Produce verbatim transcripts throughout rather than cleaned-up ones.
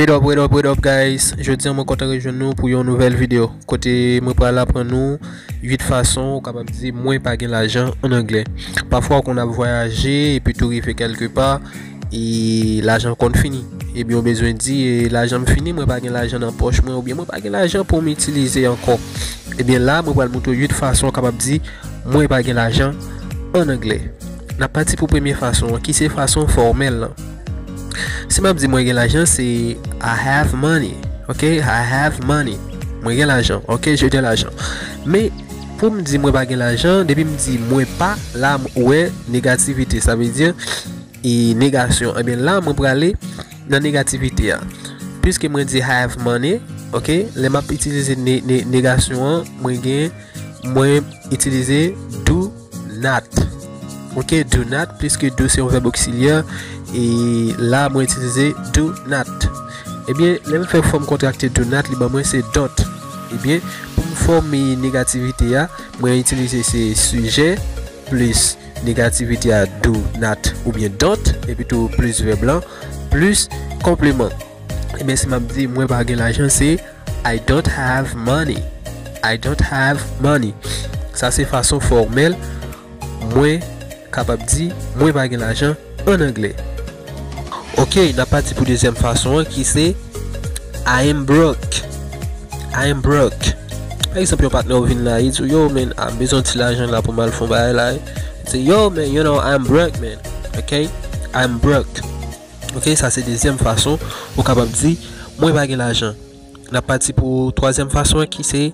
What up, what up, what up, guys? Jodi a mwen kontan rejwenn nou pou yon nouvèl videyo kote mwen pral aprann nou uit fason ou kapab di mwen pa gen lajan an anglè. Pafwa ou konn ap vwayaje epi tou rive kèlke pa e lajan konn fini. Ebyen ou bezwen di e lajan m fini, mwen pa gen lajan nan pòch mwen oubyen mwen pa gen lajan pou m itilize ankò. Ebyen la mwen pral montre w uit fason ou kapab di mwen pa gen lajan an anglè. N ap pati pou premye fason an ki se fason fòmèl lan. Si m ap di mwen gen lajan, se I have money. Ok, I have money. Mwen gen lajan. Ok, je de lajan. Men, pou m di mwen pa gen lajan, depi m di mwen pa, la ou wè negativite. Sa vle di e negasyon. Ebyen la, mwen prale nan negativite a. Piske mwen di I have money, ok, lè m ap itilize ne, ne, negasyon an, mwen gen, mwen itilize do not. Ok, do not, piske do se yon vèb oksilyè, e la mwen itilize do not. Ebyen, lè m fè fòm kontrakte do not, li ban mwen se don't. Ebyen, pou m fòme negativite a, mwen itilize se sijè plis negativite a do not oubyen don't, epi tou plis vèb lan, plis konpleman. Ebyen, si m ap di mwen pa gen lajan, se I don't have money. I don't have money. Sa se fason fòmèl mwen kapab di mwen pa gen lajan an anglè. Ok, n ap pati pou dezyèm fason an ki se I am broke. I am broke. Pa egzanp, yon patnè w vin la, li di w, yo, man, m bezwen ti lajan la pou m al fè yon bagay la. Li di, yo, man, you know, I'm broke, man. Ok? I'm broke. Ok, sa se dezyèm fason ou kapab di mwen pa gen lajan. N ap pati pou twazyèm fason an ki se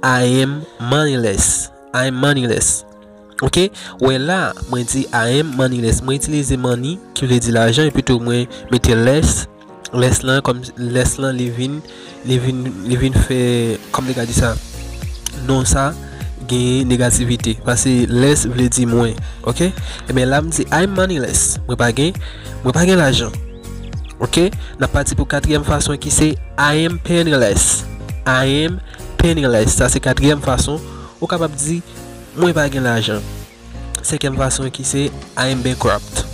I am moneyless. I am moneyless. Ok, wè la, mwen di I am moneyless. Mwen itilize money ki vle di lajan epi tou mwen mete less. Less lan kòm less lan li vin li vin li vin fè, kòm li ka di sa, non sa gen negativite. Paske less vle di mwen. Ok, ebyen la m di I am moneyless. Mwen pa gen mwen pa gen lajan. Ok, n ap pati pou katriyèm fason ki se I am penniless. I am penniless. Sa se katriyèm fason ou kapab di mwen pa gen lajan. Senkyèm fason ki se I am bankrupt.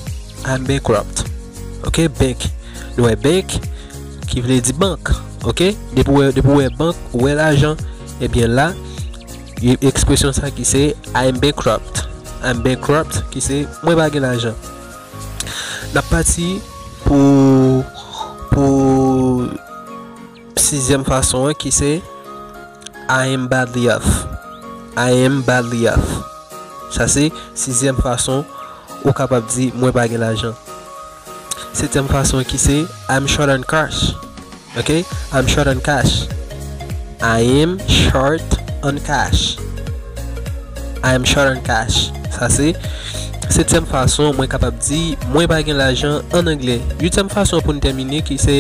I am bankrupt. Ok, bank. Nou wè bank ki vle di bank. Ok, depi w wè, depi w wè bank, ou wè lajan, ebyen la, ekspresyon sa ki se I am bankrupt. I am bankrupt ki se mwen pa gen lajan. N ap pati pou pou sizyèm fason an ki se I am badly off. I am badly off. Sa se sizyèm fason ou kapab di mwen pa gen lajan. Setyèm fason ki se I'm short on cash. Ok? I'm short on cash. I am short on cash. I am short on cash. Sa se setyèm fason mwen kapab di mwen pa gen lajan an anglè. Uityèm fason pou n tèmine ki se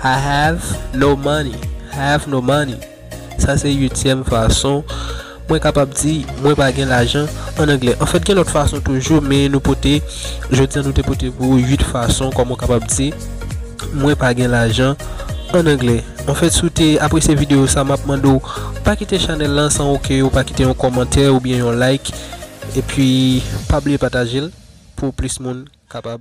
I have no money. I have no money. Sa se uityèm fason mwen kapab di mwen pa gen lajan an anglè. Anfèt, gen lòt fason toujou, men nou pote, jodi a nou te pote pou uit fason kòman w kapab di mwen pa gen lajan an anglè. Anfèt, si w te apresye videyo sa, m ap mande w pa kite chanèl lan san w ke w pa kite yon kòmantè oubyen yon like. Epi, pa bliye pataje l pou plis moun kapab